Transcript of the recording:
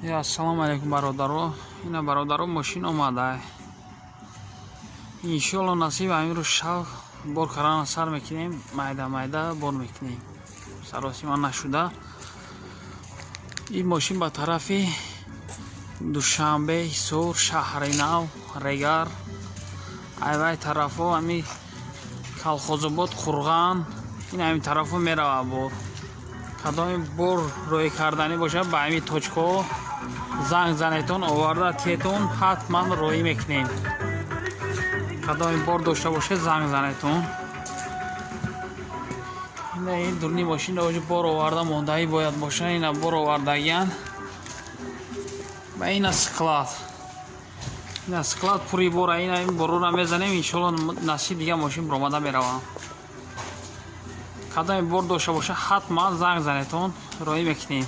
Ассалому алайкум, бародаро. Ина, бародаро, мошин омада. Иншоалло, насиб, ҳамин рӯз шав бор кардан сар мекунем, майда майда бор мекунем. Саросима нашуда. Ин мошин ба тарафи Душанбе, Ҳисор, Шаҳри Нав, Регар, айвай тарафҳо, ҳами Калхозобод, Қурған, ин ҳамин тарафҳо меравад бор. Кадоми бор роҳӣ карданӣ бошад, ба ҳамин точкаҳо занг занетон, оварда тиетон, ҳатман роҳӣ мекунем. Кадоми бор дошта бошед, занг занетон. Ина, ин дурни мошин оҷо бор оварда мондаӣ бояд бошад. Ина, бор овардагиян ва ина склад, ина склад пури бора. Ина, ин борора мезанем, иншоалло, насиб, дига мошин биромада меравам. Кадоми бор дошта бошад, ҳатман занг занетон, роҳӣ мекунем.